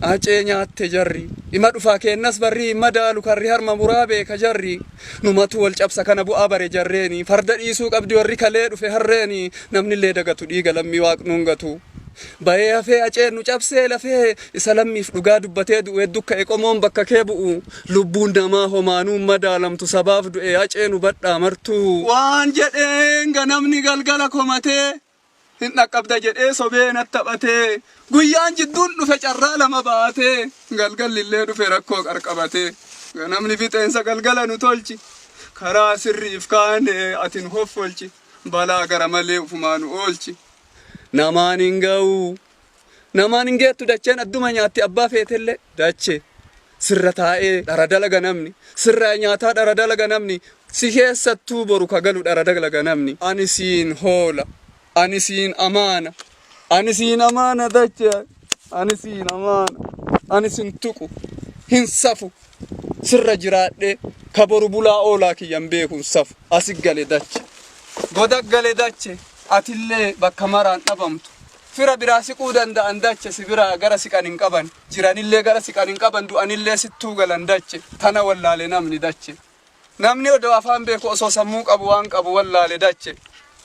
Acee nyaatte jarri. Ima dhufaa keennas barri hin madaalu karri harma muraa beeka jarri. Numatu wal cabsa kana bu'aa bare jarreeni. Farda dhiisuu qabdi warri kalee dhufe harreeni. Namnillee dagatu dhiiga lammii waaqnuun gatu. Bayee hafee aceen nu cabsee lafee isa lammiif dhugaa dubbatee du'u heddu ka'e qomoon bakka kee bu'u. Lubbuun namaa homaanuun madaalamtu sabaaf du'e acee nu badhaa martuu. Waan jedheen ganamni galgala komatee hin dhaqqabda jedhee sobee natti taphatee guyyaan jidduun dhufe carraa lama baatee galgallillee dhufe rakkoo qarqabatee ganamni fixeensa galgala nu tolchi karaa sirriif kaane ati nu hoffolchi balaa gara malee ufumaa nu oolchi. Namaan hin ga'u. Namaan hin geettu dacheen adduma nyaatti abbaa feetellee dache sirra taa'ee dhara dalaga namni sirraa nyaataa dhara dalaga namni si keessattuu boru ka galu dhara dalaga namni ani siin hoola ani siin amaana ani siin amaana dache ani siin amaana ani sin tuqu hin safu sirra jiraadhee ka boru bulaa oolaa kiyyan beeku hin safu asi gale dache goda gale dache atillee bakka maraan dhabamtu Fira biraa siquu danda'an dache si biraa gara siqan hin qaban. Jiranillee gara siqan hin qaban du'anillee sittuu galan dache. Tana wallaale namni dache. Namni odoo afaan beeku osoo sammuu qabu waan qabu wallaale dache.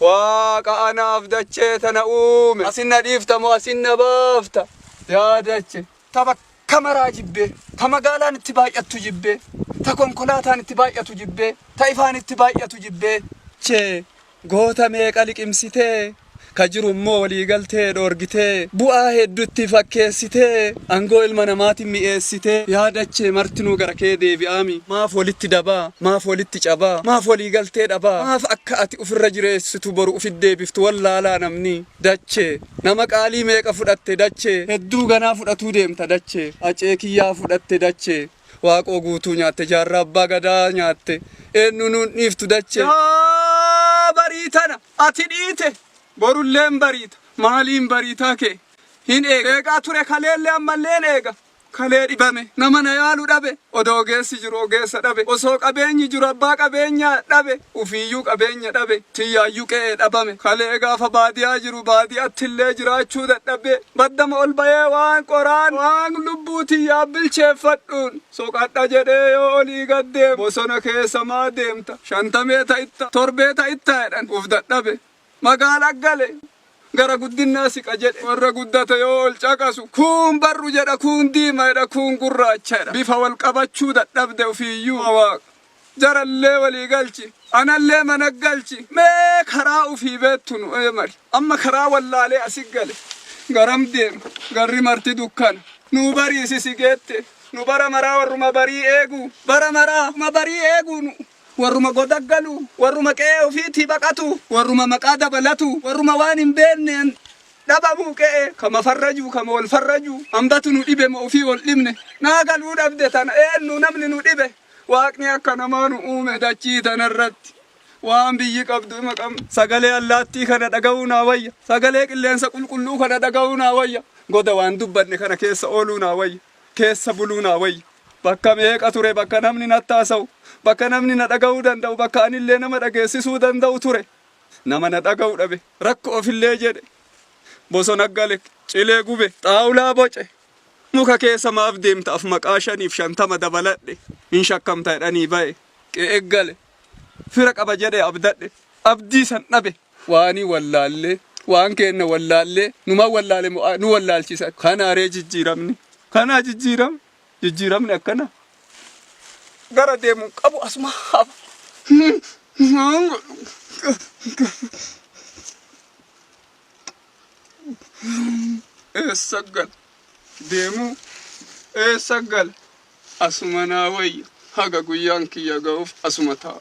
Waaqa anaaf dachee tana uume. Asin na dhiifta moo asin na baafta? Yaa dache. Ta bakka maraa jibbee, ta magaalaan itti baay'attu jibbee, ta konkolaataan itti baay'atu jibbee, ta ifaan itti baay'atu jibbee. Dachee Goota meeqa liqimsitee, ka jiru immoo walii galtee dhoorgitee, bu'aa heddu itti fakkeessitee, angoo ilma namaatin mi'eessitee, yaa dachee martinuu gara kee deebi'aami, maaf walitti dabaa, maaf walitti cabaa, maaf walii galtee dhabaa, maaf akka ati ufirra jireessitu boru ufit deebiftu wallaalaa namni, dachee, nama qaalii meeqa fudhatte dachee, hedduu ganaa fudhatuu deemta dachee, acee kiyyaa fudhatte dachee. Waaqoo Guutuu nyaatte, Jaarraa Abbaa Gadaa nyaatte, eennu nuun dhiiftu dachee. Yaa barii tana ati dhiite borulleen bariita maaliin bariitaa kee hin eega eegaa ture kaleellee ammalleen eega kalee dhibame nama na yaalu dhabe odoo ogeessi jiru ogeessa dhabe osoo qabeenyi jiru abbaa qabeenyaa dhabe ufiiyyuu qabeenya dhabe tiyyaayyuu qe'ee dhabame kalee gaafa baadiyaa jiru baadiyattillee jiraachuu dadhabee baddama ol bayee waan qoraan waan lubbuu tiyyaa bilcheeffadhuun soqadha jedhee yoo olii gad deemu bosona keessa maa deemta shantamee ta'itta torbee ta'itta jedhan uf dadhabe magaala gale gara guddinnaa siqa jedhe warra guddate yoo ol caqasu kuun barru jedha kuun diima jedha kuun gurraacha jedha bifa wal qabachuu dadhabde ufiiyyuu waaqa Jarallee walii galchi. Anallee mana galchi. Mee karaa ufii beettu nu eemari. Amma karaa wallaalee asi gale. Garam deema? Garri marti dukkana. Nuu bariisi si geette. Nu bara maraa warruma barii eegu. Bara maraa ma barii eegu nu. Warruma goda galu. Warruma qe'ee ufiitii baqatu. Warruma maqaa dabalatu. Warruma waan hin beenneen dhabamuu qe'ee. Kama farrajuu kama wal farrajuu. Hambatu nu dhibe ma ufii wal dhibne. Naa galuu dhabde tana eennu namni nu dhibe. Waaqni akka namaa nu uume dachii tanarratti. Waan biyyi qabdu ima qabna. Sagalee allaattii kana dhaga'uu naa wayya. Sagalee qilleensa qulqulluu kana dhaga'uu naa wayya. Goda waan dubbanne kana keessa ooluu naa wayya. Keessa buluu naa wayya. Bakka meeqa ture bakka namni natti haasa'u, bakka namni na dhaga'uu danda'u, bakka anillee nama dhageessisuu danda'u ture. Nama na dhaga'u dhabe. Rakkoo ofillee jedhe. Bosona gale, cilee gube, xaawulaa boce. Muka keessa maaf deemta af maqaa shaniif 50 dabaladhe hin shakkamta jedhanii baye qe'e gale fira qaba jedhe abdadhe abdii san dhabe waanii wallaallee waan keenna wallaallee numa wallaale mo nu wallaalchisa kanaa ree jijjiiramni kanaa jijjiiram jijjiiramni akkana gara deemu hin qabu asuma hafa. Eessa gala? Deemuu eessa gala? Asuma naa wayya. Haga guyyaan kiyya ga'uuf asuma taa'a.